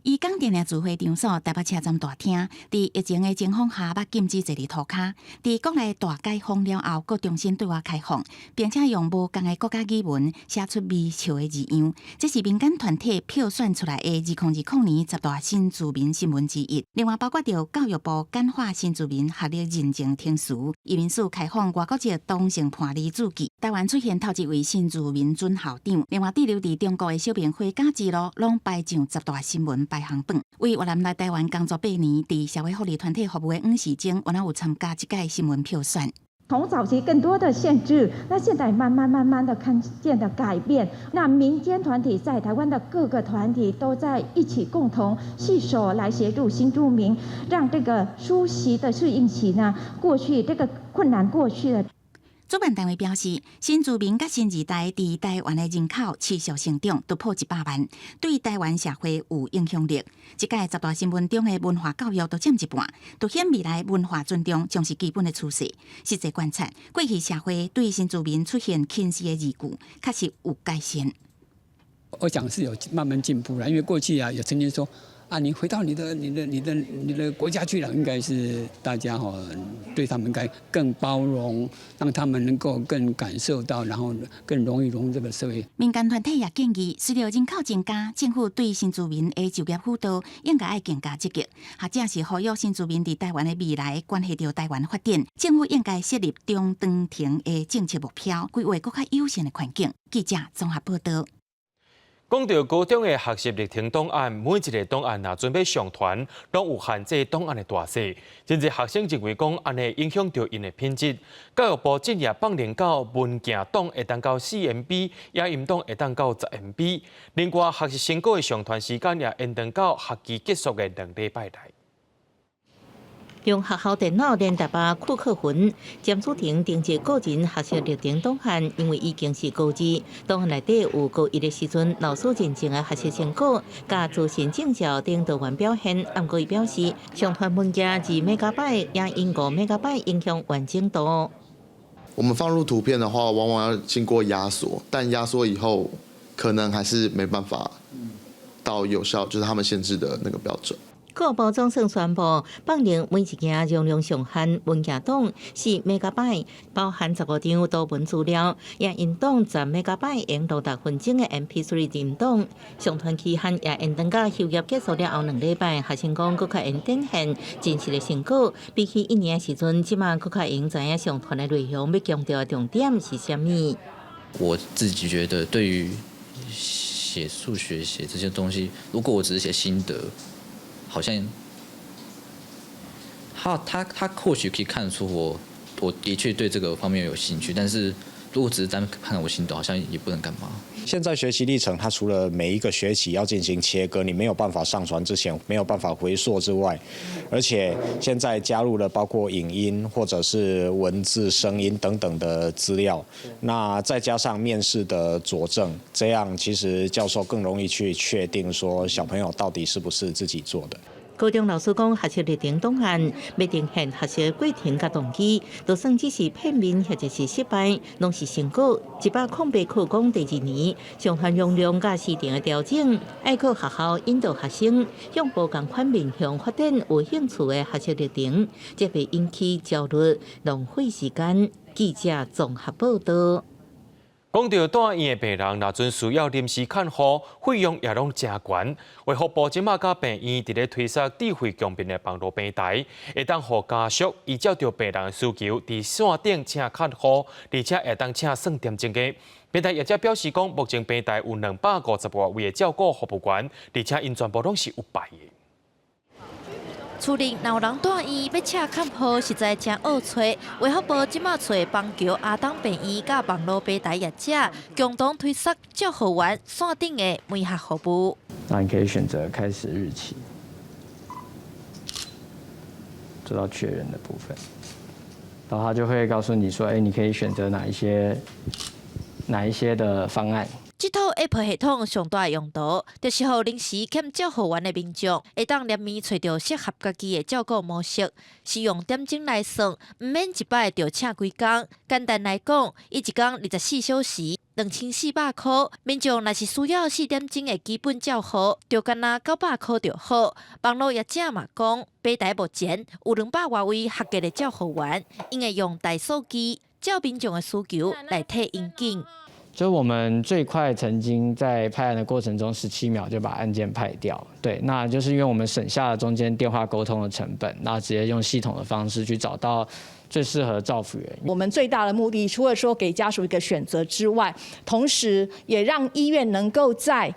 伊講定定聚會場所台北車站大廳，佇疫情的情況下，捌禁止坐佇塗跤。佇國內大解封了後，閣重新對外開放，並且用無仝的國家語文寫出微笑的字樣。這是民間團體票選出來的2020年十大新住民新聞之一。另外，包括著教育部簡化新住民學歷認證程序，移民署開放外國籍同性伴侶註記，台灣出現頭一位新住民準校長。另外，滯留佇中國的小平回家之路，攏排上十大新聞排行榜。為越南來台灣工作8年，佇社會福利團體服務的黃時貞，原來有參加這屆新聞票選。從早期更多的限制，那現在慢慢慢慢的看見的改變。那民間團體在台灣的各個團體都在一起共同攜手來協助新住民，讓這個舒適的適應期呢過去，這個困難過去了。主辦單位表示，新住民佮新二代佇台灣的人口持續成長，突破100萬，對台灣社會有影響力。這屆十大新聞中的文化教育都佔一半，凸顯未來文化尊重將是基本的趨勢。實際觀察，過去社會對新住民出現輕視的字句，確實有改善。我想是有慢慢進步了，因為過去啊，有曾經說啊，你回到你的國家去了，應該是大家吼對他們應該更包容，讓他們能夠更感受到，然後更容易融入這個社會。民間團體也建議，隨著人口增加，政府對新住民的就業輔導應該愛更加積極，或者是呼籲新住民佇台灣的未來關係著台灣發展，政府應該設立中長程的政策目標，規劃閣較友善的環境。記者綜合報導。講到高中的學習歷程檔案，每一個檔案若準備上傳，攏有限制檔案的大細。真濟學生認為講，按呢影響著𪜶的品質。教育部進而放任到文件檔會當到4 MB，影音檔會當到10 MB。另外，學習成果的上傳時間也延長到學期結束的2禮拜內。用學校電腦連台北庫克雲，詹祖廷登記個人學習歷程檔案，因為已經是高二，檔案內底有高一的時陣老師認證的學習成果，佮資訊證照等多元表現。毋過伊表示，上傳文件2 megabyte，影音5 megabyte，影響完整度。我們放入圖片的話，往往要經過壓縮，但壓縮以後，可能還是沒辦法到有效，就是他們限制的那個標準。教育部總算宣布，放任每一件容量上限文件檔4 megabyte，包含15張圖文資料，影音檔10 megabyte，用60分鐘的 MP3 音檔。上傳期限也延長到修業結束了後2禮拜。學生講，閣較會展現真實的成果。比起一年的時陣，這馬閣較會知影上傳的內容欲強調的重點是啥物。我自己覺得，對於寫數學、寫這些東西，如果我只是寫心得，好像他或許可以看出我的確對這個方面有興趣，但是如果只是單看我心得，好像也不能幹嘛。現在學習歷程，它除了每一個學期要進行切割，你沒有辦法上傳之前沒有辦法回溯之外，而且現在加入了包括影音或者是文字、聲音等等的資料，那再加上面試的佐證，這樣其實教授更容易去確定說小朋友到底是不是自己做的。高中老師講，學習歷程檔案欲呈現學習過程佮動機，就算只是片面或者是失敗，攏是成果。108考講第二年上傳容量佮時程的調整，愛靠學校引導學生向無仝款面向發展有興趣的學習歷程，才袂引起焦慮，浪費時間。記者綜合報導。講到蹛院的病人，若陣需要臨時看護，費用也攏誠懸。衛福部這馬佮病院佇咧推捒智慧共病的網路平台，會當予家屬依照著病人的需求，佇線頂請看護，而且會當請算點鐘的。平台業者表示講，目前平台有250外位的照顧服務員，而且𪜶全部攏是有牌的。厝裡若有人蹛院欲請看護，實在誠惡揣。衛福部這馬揣邦橋亞東病院佮網路平台業者共同推捒照護員線頂的媒合服務。那你可以選擇開始日期，做到確認的部分，然後他就會告訴你說，欸，你可以選擇哪一些的方案。這套 App 系統上大的用途，就是予臨時欠照護員的民眾，會當連面揣著適合家己的照顧模式，是用點鐘來算，毋免一擺就請規工。簡單來講，伊一工24小時，2400箍。民眾若是需要4點鐘的基本照護，就干焦900箍就好。網路業者嘛講，平台目前有200外位合格的照護員，𪜶會用大數據照民眾的需求來替𪜶揀。就我們最快曾經在派案的過程中，17秒就把案件派掉。對，那就是因為我們省下了中間電話溝通的成本，那直接用系統的方式去找到最適合照服員。我們最大的目的，除了說給家屬一個選擇之外，同時也讓醫院能夠在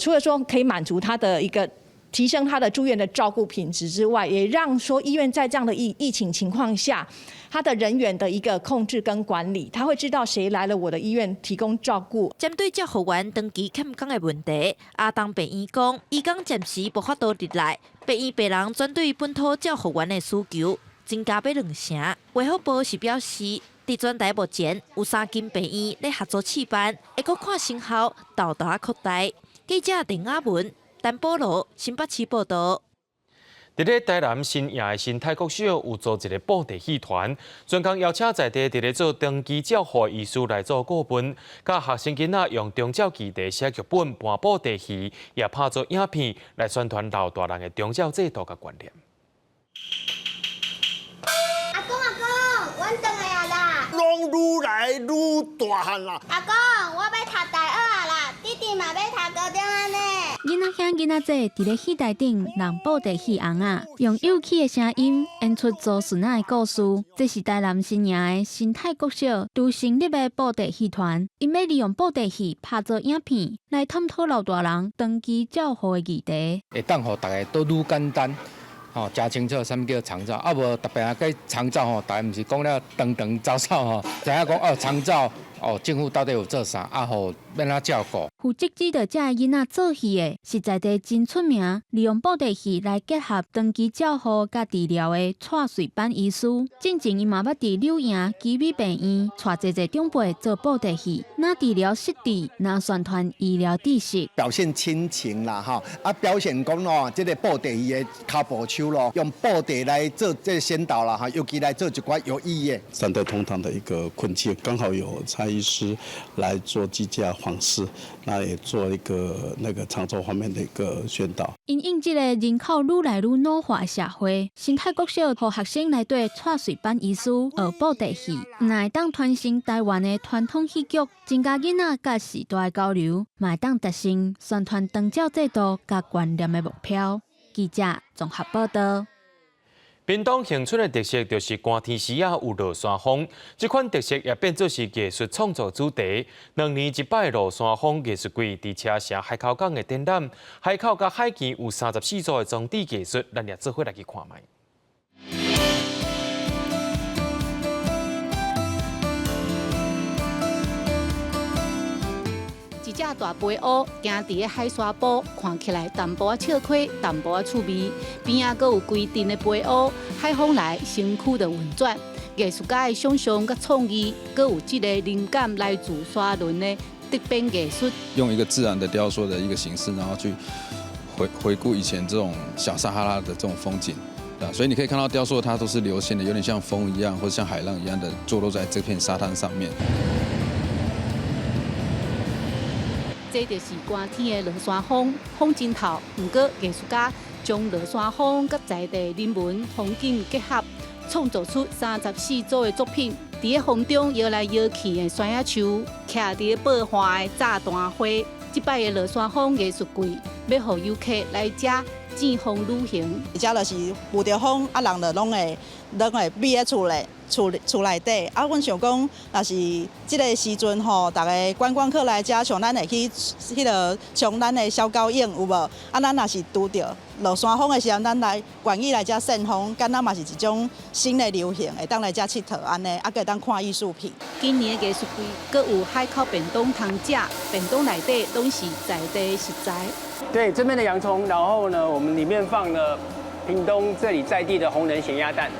除了說可以滿足他的一個提升他的住院的照顧品質之外，也讓說醫院在這樣的疫情情況下，他的人員的一個控制跟管理，他會知道誰來了我的醫院提供照顧。針對照護員長期欠工的問題，亞東病院講，醫工暫時無法度入來，病院病人轉對本土照護員的需求增加欲2成。衛福部是表示，佇全台目前有三間病院咧合作試辦，會閣看成效，沓沓仔擴大。記者鄧亞文、陳保羅新北市報道。佇咧台南新營的新泰國小有組一個布袋戲團，專工邀請在地佇咧做長期照護醫師來做顧問，佮學生囡仔用長照議題寫劇本、扮布袋戲，也拍做影片來宣傳老大人的長照制度佮觀念。阿公阿公，阮轉來啊啦！攏愈來愈大漢啦！阿公，我欲讀大學啊啦，弟弟嘛欲讀高中啊呢。囡仔兄囡仔姐佇咧戲台頂弄布袋戲尪仔，用有趣的聲音演出祖孫仔的故事。這是台南新營的新泰國小拄成立的布袋戲團，𪜶欲利用布袋戲拍做影片，來探討老大人長期照護的議題。會當予逐家都愈簡單，吼，誠清楚啥物叫長照，啊無特別啊，計長照吼，逐家毋是講了長長走走吼，知影講哦長照哦，政府到底有做啥，啊予欲按怎照顧。負責指導這个囡仔做戲的，是在地真出名，利用布袋戲來結合長期照護佮治療的蔡瑞班醫師。進前伊嘛捌佇柳營奇美病院帶濟濟長輩做布袋戲，若治療失智，若宣傳醫療知識，表現親情啦，吼啊表現講哦，這个布袋戲的跤步手咯，用布袋來做這个宣導啦，哈，尤其來做一寡有意義的。三代同堂的一個困境，剛好有蔡醫師來做居家訪視，那也做一個那個長照方面的一個宣導。因應這個人口愈來愈老化的社會，新泰國小予學生來對蔡瑞班醫師學布袋戲，毋但會當傳承台灣的傳統戲劇，增加囡仔佮時代的交流，嘛會當達成宣傳長照制度佮觀念的目標。記者綜合報道。屏東恆春的特色就是寒天時仔有落山風，這款特色也變做是藝術創作主題。2年一擺落山風藝術季，佇車城海口港的展覽，海口佮海墘有34組的裝置藝術，咱也做伙來去看覓。一隻大飛烏行佇个海沙埔，看起來淡薄仔笑虧，淡薄仔趣味。邊仔閣有規陣的飛烏，海風來，身軀就運轉。藝術家的想象佮創意，閣有這個靈感來自沙崙的竹編藝術。用一個自然的雕塑的一個形式，然後去回顧以前這種小撒哈拉的這種風景，啊，所以你可以看到雕塑它都是流線的，有點像風一樣，或者像海浪一樣的坐落在這片沙灘上面。這就是寒天的落山風，風真透。毋過藝術家將落山風佮在地人文風景結合，創造出34組的作品。佇咧風中搖來搖去的山仔樹，徛佇咧報花的炸彈花。這擺的落山風藝術季，欲予遊客來遮見風旅行。遮就是遇著風，啊人就攏會覕佇厝內。厝內底啊，阮想講，若是這个時陣吼，逐个觀光客來遮，像咱會去彼个衝咱的小狗湧有無？啊，咱若是拄著落山風的時陣，咱來願意來遮扇風，敢若嘛是一種新的流行，會當來遮𨑨迌按呢，啊，閣會當看藝術品。今年的藝術季，閣有海口便當通食，便當內底攏是在地食材。對，這邊的洋蔥，然後呢，我們裡面放了屏東這裡在地的紅仁鹹鴨蛋。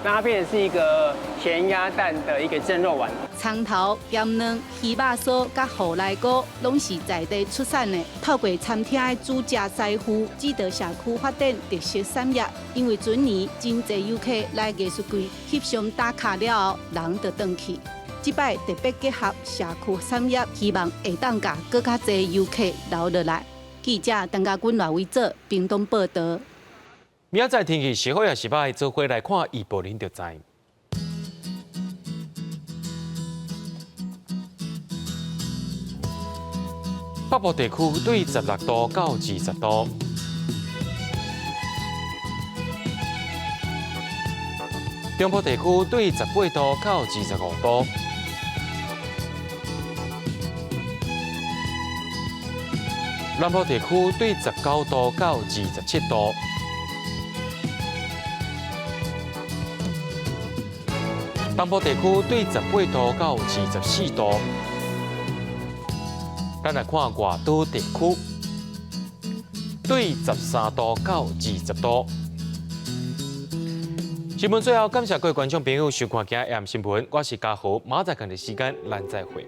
那它變成是一個鹹鴨蛋的一個蒸肉丸。蔥頭、鹹卵、魚肉酥、佮芋泥糕，攏是在地出產的。透過餐廳的主食師傅，指導社區發展特色產業。因為全年真濟遊客來藝術季翕相打卡了後，人就轉去。這擺特別結合社區產業，希望會當共閣較濟遊客留落來。記者陳家軍、賴偉哲，屏東報導。明仔載天氣是好抑是䆀，做伙來看預報，恁就知。北部地區對16度到20度，中部地區對18度到25度，南部地區對19度到27度。東部地區對18度到24度，咱來看外島地區，對13度到20度。新聞最後，感謝各位觀眾朋友收看今日新聞，我是嘉豪，明仔載仝個時間，咱再會。